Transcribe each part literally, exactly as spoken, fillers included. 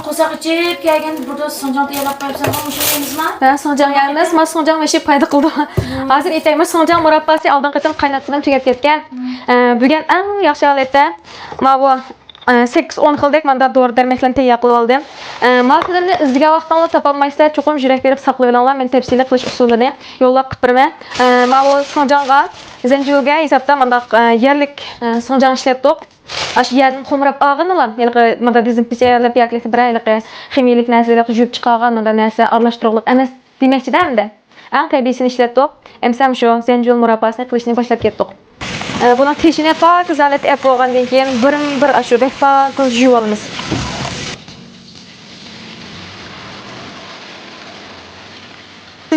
قورساق ئېچىپ كەلگەندە بۇردا سىڭجاڭ تەييارلاپ قويۇپسەن، مۇشۇنى يەيمىزما؟ ھە، سىڭجاڭ يەيمىز. ما سىڭجاڭ مېشى پايدا قىلىدۇ. ھازىر ئېيتايمىز، سىڭجاڭ مۇرابباسى ئالدىنقى قېتىم قايناتقىنىم تۈگەپ كەتكەن. ئە، بۈگۈن ئەڭ ياخشى ھالەتتە ماۋۇ، ئە، سەككىز ئون خىلدەك مانداق دورا دەرمەكلەرنى تەييار قىلىۋالدىم. ئە، ماۋۇ فىلىمنى ئىزدىگەن ۋاقتىڭلار تاپالمايسىلەر، چوقۇم يۈرەك بېرىپ ساقلىۋېلىڭلار، مەن تەپسىلىي قىلىش ئۇسۇلىنى يوللاپ قىلىپ بېرىمەن. ئە، ماۋۇ سىڭجاڭغا، زەنجىۋىلگە ھېسابتا مانداق، ئە، يەرلىك، ئە، سىڭجاڭ ئىشلەتتۇق. ئاشۇ يەردىن قومۇراپ ئالغىنىلا، ھېلىقى مانداق دېزىنفېكسىيەلەپ ياكى بىرەر ھېلىقى خىمىيىلىك نەرسە، ھېلىقى يۇيۇپ چىقارغان مانداق نەرسە ئارىلاشتۇرغۇلۇق ئەمەس دېمەكچىدە ئەمدى. ئەڭ تەبىئىيسىنى ئىشلەتتۇق. ئەمسە شۇ زەنجىۋىل مۇرابباسىنى قىلىشنى باشلاپ كەتتۇق. ئە، بۇنىڭ تېشىنى پاكىز ھالەتتە ئەپ بولغاندىن كېيىن، بىرمۇ بىر ئاشۇ بەك پاكىز يۇيۇۋالىمىز.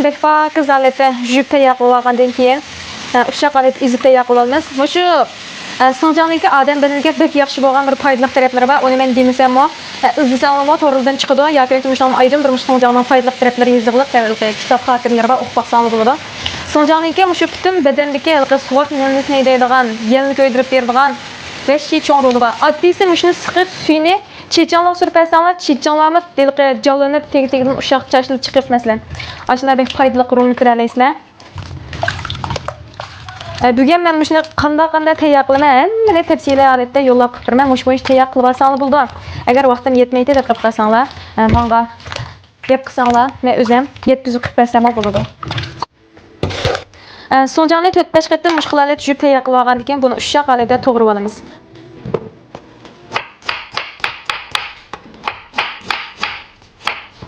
بەك پاكىز ھالەتتە يۇيۇپ تەييار قىلىۋالغاندىن كېيىن، ئە، ئۇششاق ھالەتتە ئېزىپ تەييار قىلىۋالىمىز. مۇشۇ، ئە، سىڭجاڭنىڭكى ئادەم بەدىنىگە بەك ياخشى بولغان بىر پايدىلىق تەرەپلىرى بار. ئۇنى مەن دېمىسەممۇ، ئە، ئىزدىسەڭلارمۇ توردىن چىقىدۇ. ياكى مۇشۇنىڭ ئايرىم بىر مۇشۇ سىڭجاڭنىڭ پايدىلىق تەرەپلىرى يېزىقلىق كىتاب خاتىرىلىرى بار، ئوقۇپ باقساڭلار بولىدۇ. سىڭجاڭنىڭكى مۇشۇ پۈتۈن بەدەندىكى ھېلىقى سوغۇق يېلىنى تىنىيدىغان، يەلنى كۆيدۈرۈپ بېرىدىغان ۋەھشىي چوڭ رولى بار. ئاددىيسى مۇشۇنى سىقىپ سۈيىنى چېچىڭلارغا سۈرۈپ بەرسەڭلار، چېچىڭلارمۇ ھېلىقى جانلىنىپ، تېگى-تېگىدىن ئۇششاق چاچلىرى چىقىپ، مەسىلەن. ئاشۇنداق بەك پايدىلىق رولنى كۆرەلەيسىلەر. ئە، بۈگۈن مەن مۇشۇنى قانداق، قانداق تەييار قىلىمەن، ھەممىنى تەپسىلىي ھالەتتە يوللاپ قىلىپ بېرىمەن. مۇشۇ بويىچە تەييار قىلىۋالساڭلار بولىدۇ. ئەگەر ۋاقتىم يەتمەيتتى دەپ قېلىپ قالساڭلار، ئە، ماڭا گەپ قىلساڭلار، مەن ئۆزۈم يەتكۈزۈپ قىلىپ بەرسەممۇ بولىدۇ. ئە، سىڭجاڭنى تۆت بەش قېتىم مۇشۇ خىل ھالەتتە يۇيۇپ تەييار قىلىۋالغاندىن كېيىن، بۇنى ئۇششاق ھالەتتە توغرىۋالىمىز.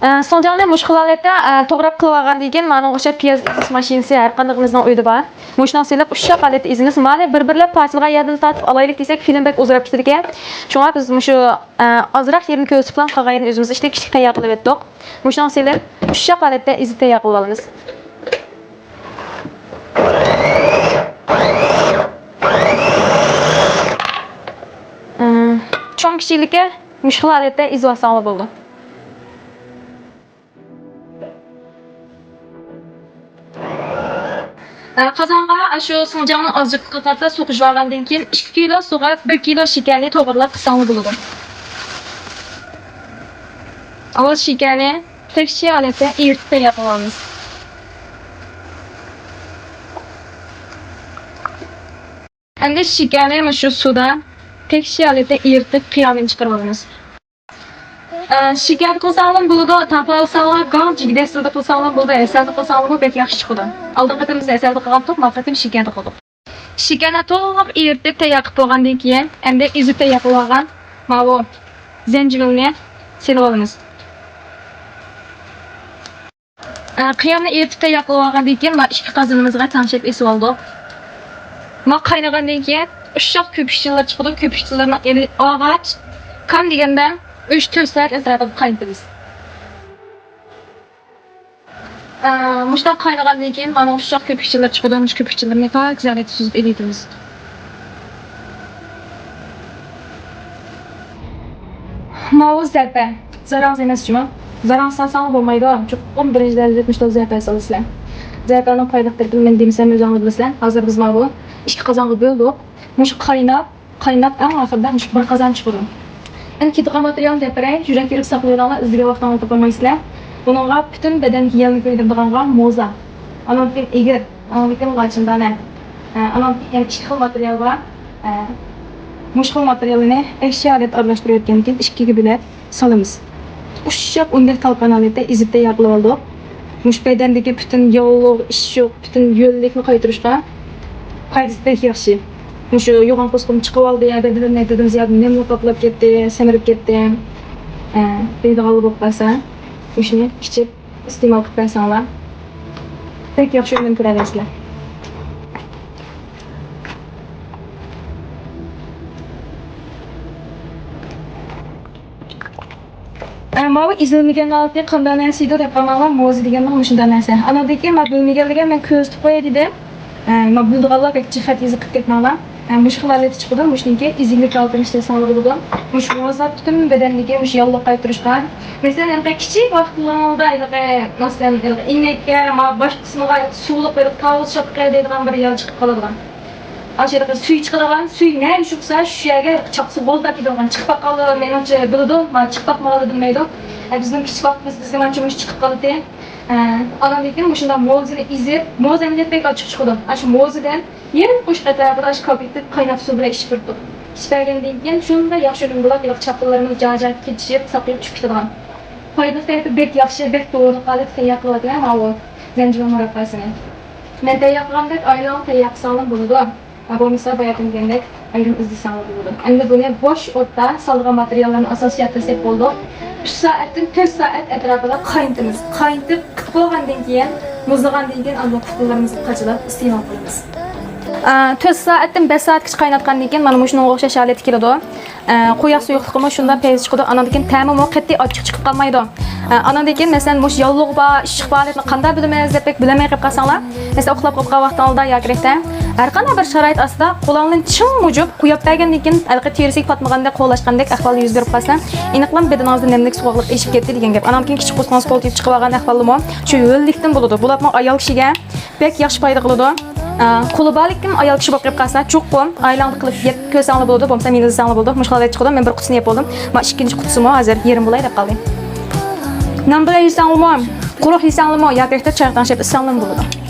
ئە، سىڭجاڭنى مۇشۇ خىل ھالەتتە، ئە، توغراپ قىلىۋالغاندىن كېيىن، مانا ئوخشاپ پىياز ئېزىش ماشىنىسى ھەر قاندىقىمىزنىڭ ئۆيىدە بار. مۇشۇنىڭ سېلىپ ئۇششاق ھالەتتە ئېزىمىز. مانا بىر-بىرلەپ پارچىلىغان يەردىن تارتىپ ئالايلۇق دېسەك، فىلىم بەك ئۇزىراپ كېتىدىكەن. شۇڭا بىز مۇشۇ، ئە، ئازراق يېرىنى كۆرسىتىپلا قالغان يېرىنى ئۆزىمىز ئىشتە كىچىك تەييار قىلىۋەتتۇق. مۇشۇنىڭ سېلىپ ئۇششاق ھالەتتە ئېزىپ تەييار قىلىۋالىمىز. ئە، چوڭ كىچىكلىككە مۇشۇ خىل ھالەتتە ئېزىۋالساڭلار بولىدۇ. ئە، قازانغا ئاشۇ سىڭجاڭنى ئازجىققا قاتا سۇ قوشۇۋالغاندىن كېيىن، ئىككى كىلو سۇغا بىر كىلو شېكەرنى توغرىلاپ قىلساڭلار بولىدۇ. ئاۋۋال شېكەرنى تەكشى ھالەتتە ئېرىتىپ تەييار قىلىۋالىمىز. ئەمدى شېكەرنى مۇشۇ سۇدا تەكشى ھالەتتە ئېرىتىپ، قىيامىنى چىقىرىۋالىمىز. ئە، شېكەردە قىلساڭلار بولىدۇ، تامپا قىلساڭلار، گاڭ جىگدەسلىدە قىلساڭلار بولىدۇ، ھەسەلدە قىلساڭلارمۇ بەك ياخشى چىقىدۇ. ئالدىنقى قېتىم بىز ھەسەلدە قىلغانتۇق، ما قېتىم شېكەردە قىلدۇق. شېكەرنى تولۇق ئېرىتىپ تەييار قىلىپ بولغاندىن كېيىن، ئەمدى ئېزىپ تەييار قىلىۋالغان ماۋۇ زەنجىۋىلنى سېلىۋالىمىز. ئە، قىيامنى ئېرىتىپ تەييار قىلىۋالغاندىن كېيىن، ما ئىككى قازىنىمىزغا تەڭشەپ ئېسىۋالدۇق. ما قاينىغاندىن كېيىن، ئۇششاق كۆپۈكچىلەر چىقىدۇ. كۆپۈكچىلەرنى ئېلىپ ئالغاچ، كام دېگەندە ئۈچ تۆت سائەت ئەتراپىدا قاينىتىمىز. ئە، مۇشۇنداق قاينىغاندىن كېيىن، مانا ئۇششاق كۆپۈكچىلەر چىقىدۇ. مۇشۇ كۆپۈكچىلىرىنى پاكىز ھالەتتە سۈزۈپ ئېلىۋېتىمىز. ماۋۇ زەپە. زاراڭزا ئەمەس جۇمۇ. زاراڭزا سالساڭلار بولمايدۇ. چوقۇم بىرىنچى دەرىجىلىك مۇشۇنداق زەپە سالىسىلەر. زەپەنىڭ پايدىلىق تەرىپىنى مەن دېمىسەم ئۆزۈڭلار بىلىسىلەر. ھازىر بىز ماۋۇ ئىككى قازانغا بۆلدۇق. مۇشۇ قايناپ، قايناپ ئەڭ ئاخىرىدا مۇشۇ بىر قازان چىقىدۇ. ئەمدى كېتىدىغان ماتېرىيالنى دەپ بېرەي، يۈرەك بېرىپ ساقلىۋېلىڭلار، ئىزدىگەن ۋاقتىڭلاردا تاپالمايسىلەر. بۇنىڭغا پۈتۈن بەدەندىكى يەلنى كۆيدۈرىدىغانغا موزا. ئانىڭدىن كېيىن ئېگىر، ئانىڭدىن كېيىن لاچىندانە. ئە، ئانىڭدىن كېيىن يەنە ئىككى خىل ماتېرىيال بار. ئە، مۇشۇ خىل ماتېرىيالنى ئەكسىچە ھالەتتە ئارىلاشتۇرۇۋەتكەندىن كېيىن ئىككىگە بۆلەپ سالىمىز. ئۇششاق ئۇندەك تالقان ھالەتتە ئېزىپ تەييار قىلىۋالدۇق. مۇشۇ بەدەندىكى پۈتۈن ياللۇغ، ئىششىق، پۈتۈن يۆللۈكنى قايتۇرۇشقا پايدىسى بەك ياخشى. مۇشۇ يوغان قۇرسىقىم چىقىۋالدى، يا بەدىنىم نەدىدىم زىيادە نېمە قاپلاپ كەتتى، سەمرىپ كەتتىم، ئە، دەيدىغانلار بولۇپ قالسا، مۇشۇنى ئىچىپ ئىستېمال قىلىپ بەرسەڭلار، بەك ياخشى ئۈنۈم كۆرەلەيسىلەر. ئە، ماۋۇ ئېزىلمىگەن ھالىتى قانداق نەرسە ئىدى دەپ قالماڭلار، موزا دېگەننىڭ مۇشۇنداق نەرسە. ئانىڭدىن كېيىن مانا بىلمىگەنلەرگە مەن كۆرسىتىپ قوياي دېدىم. ئە، مانا بىلىدىغانلار بەك جىق خەت يېزىپ قىلىپ كەتمەڭلار. ئە، مۇشۇ خىل ھالەتتە چىقىدۇ، مۇشۇنىڭكى ئېزىللىك ھالىتىنى ئىشلەتسەڭلار بولىدۇ. مۇشۇ موزا پۈتۈن بەدەننىڭكى مۇشۇ ياللۇغ قايتۇرۇشقا. مەسىلەن، ھېلىقى كىچىك ۋاقىتلىرىڭلاردا ھېلىقى، مەسىلەن، ھېلىقى ئىنەككە، مانا باش قىسمىغا سۇلۇق بېرىپ تاۋۇز شاپىقى دەيدىغان بىر يال چىقىپ قالىدىغان. ئاشۇ يەردە سۈيى چىقىدىغان، سۈيى نەگە چىقسا، شۇ يەرگە چاقسا بولدى دەپ كېتىدىغان. چىقىپ باققانلار مېنىڭچە بىلىدۇ، مانا چىقىپ باقمىغانلار بىلمەيدۇ. ئە، بىزنىڭ كىچىك ۋاقتىمىز بىزگە مانچە مۇشۇ چىقىپ قالدى. ئە، ئاناندىن كېيىن مۇشۇنداق موزىنى ئېزىپ، موزا ئەمەلىيەتتە بەك ئاچچىق چىقىدۇ. ئاشۇ موزىدىن يېرىم قوشۇق ئەتراپىدا ئاشۇ كاپىكتىن قايناق سۇ بىلەن ئىچىپ بېرىپتۇ. ئىچىپ بەرگەندىن كېيىن شۇنداق ياخشى ئۈنۈم بولۇپ، ھېلىقى چاپقىلىرىمىز جاجا كېچىشىپ، ساقىيىپ چۈشۈپ كېتىدىغان. پايدىلىق تەرىپى بەك ياخشى، بەك دورىلىق ھالەتتە تەييار قىلىۋاتىمەن ماۋۇ زەنجىۋىل مۇرابباسىنى. مەن تەييار قىلغاندەك ئائىلەڭلار تەييار قىلساڭلار بولىدۇ. ھە، بولمىسا بايا دېگەندەك ئايرىم ئىزدىسەڭلار بولىدۇ. ئەمدى بۇنى بوش ئوتتا سالغان ماتېرىياللارنى ئاساسىي ياتتۇرساق بولىدۇ. ئۈچ سائەتتىن تۆت سائەت ئەتراپىدا قاينىتىمىز. قاينىتىپ قىپ بولغاندىن كېيىن، مۇزلىغاندىن كېيىن ئاندىن قۇتىلىرىمىزنى قاچىلاپ ئىستېمال قىلىمىز. ئە، تۆت سائەتتىن بەش سائەتكىچە قايناتقاندىن كېيىن مانا مۇشۇنىڭغا ئوخشاش ھالەتكە كېلىدۇ. ئە، قۇياق سۇيۇقلۇقىمۇ شۇنداق پەيزى چىقىدۇ. ئاناندىن كېيىن تەمىمۇ قەتئىي ئاچچىق چىقىپ قالمايدۇ. ئە، ئاناندىن كېيىن مەسىلەن مۇشۇ ياللۇغى بار، ئىششىق بار ھالەتنى قانداق بىلىمىز دەپ بەك بىلەلمەي قېلىپ قالساڭلار، مەسىلەن ئۇخلاپ قېلىپ قالغان ۋاقتىڭلاردا ياكى رەختە ھەر قانداق بىر شارائىت ئاستىدا قولۇڭلارنى چىڭ مۇجۇپ قويۇپ بەرگەندىن كېيىن ھېلىقى تېرىسىگە پاتمىغاندەك قولاشقاندەك ئەھۋال يۈز بېرىپ قالسا، ئېنىقلا بەدىنىڭىزدە نەملىك سۇغۇرۇلۇپ ئېشىپ كەتتى دېگەن گەپ. ئاناندىن كېيىن كىچىك قورسىقىڭىز پولتىيىپ چىقىۋالغان ئەھۋاللىمۇ شۇ ھۆللۈكتىن بولىدۇ. بولۇپمۇ ئايال كىشىگە بەك ياخشى پايدا قىلىدۇ. ئە، قولى بارلىكتىن ئايال كىشى بولۇپ قېلىپ قالسا، چوقۇم ئائىلەڭدە قىلىپ يەپ كۆرسەڭلار بولىدۇ، بولمىسا مېنى ئىزدىسەڭلار بولىدۇ. مۇشۇ ھالەت چىقىدۇ. مەن بىر قۇتىسىنى يەپ بولدۇم. ما ئىككىنچى قۇتىسىمۇ ھازىر يېرىم بولاي دەپ قالدى. نان بىلەن يېسەڭلارمۇ، قۇرۇق يېسەڭلارمۇ ياكى چاي تەڭشەپ ئىچسەڭلارمۇ بولىدۇ.